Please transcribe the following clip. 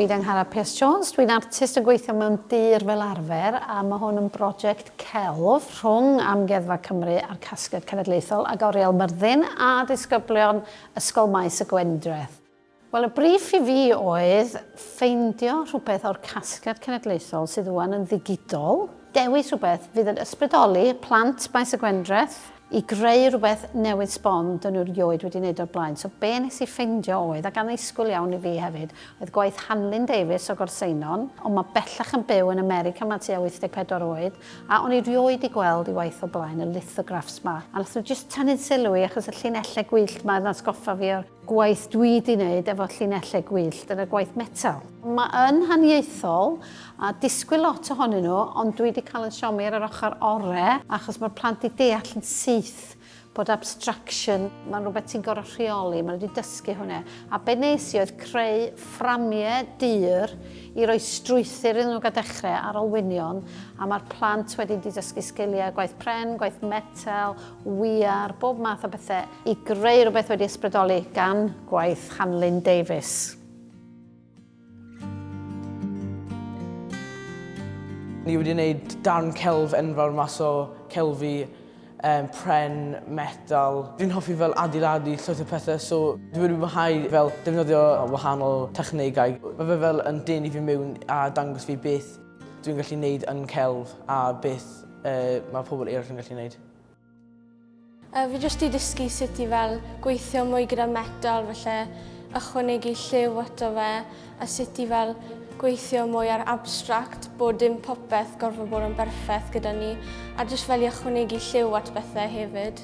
Fi 'di Angharad Pierce Jones, dwi'n artist yn gweithio mewn dur fel arfer a mae hwn yn brosiect celf rhwng Amgueddfa Cymru a'r Casgliad Cenedlaethol ag Oriel Myrddin a disgyblion Ysgol Maes y Gwendreth. Wel, y briff i fi oedd ffeindio rhywbeth o'r Casgliad Cenedlaethol sydd ŵan yn ddigidol, dewis rhywbeth fydd yn ysbrydoli plant Maes y Gwendreth, i greu rhywbeth newydd sbon dyn nhw rioed wedi wneud o'r blaen. So be nes i ffeindio oedd, ac annisgwyl iawn i fi hefyd, oedd gwaith Hanlyn Davies o Gorseinon, ond mae bellach yn byw yn America, mae tua 84 oed, a o'n i rioed 'di gweld ei waith o blaen, y lithograffs 'ma. A nath nhw jyst tynnu'n sylw i achos y llinellau gwyllt 'ma yn atgoffa fi o'r gwaith dwi 'di wneud efo llinellau gwyllt yn y gwaith metel. Mae yn haniaethol a disgwyl lot ohonyn nhw, ond dwi 'di cael yn siomi ar yr ochr ore achos mae'r plant 'di deall yn syth bod abstraction, mae'n rhywbeth ti'n gorfod rheoli, maen nhw wedi dysgu hwnna. A be nes i oedd creu fframiau dur i roi strwythur iddyn nhw gael dechrau ar olwynion, a mae'r plant wedyn 'di dysgu sgiliau gwaith pren, gwaith metel, wiar, bob math o bethau i greu rhywbeth wedi ysbrydoli gan gwaith Hanlyn Davies. Ni wedi gwneud darn celf enfawr mas o celfi um, pren, metal. Dwi'n hoffi fel adeiladu llwyth o pethau, so dwi wedi mwynhau fel defnyddio wahanol technegau. Mae fe fel yn denu fi mewn a dangos fi beth dwi'n gallu gwneud yn celf a beth uh, mae pobl eraill yn gallu gwneud. Fi jyst 'di dysgu sut i fel gweithio mwy gyda metal falle ychwanegu lliw ato fe a sut i fel gweithio mwy ar abstract bod dim popeth gorfod bod yn berffeth gyda ni a jyst fel i ychwanegu lliw at bethau hefyd.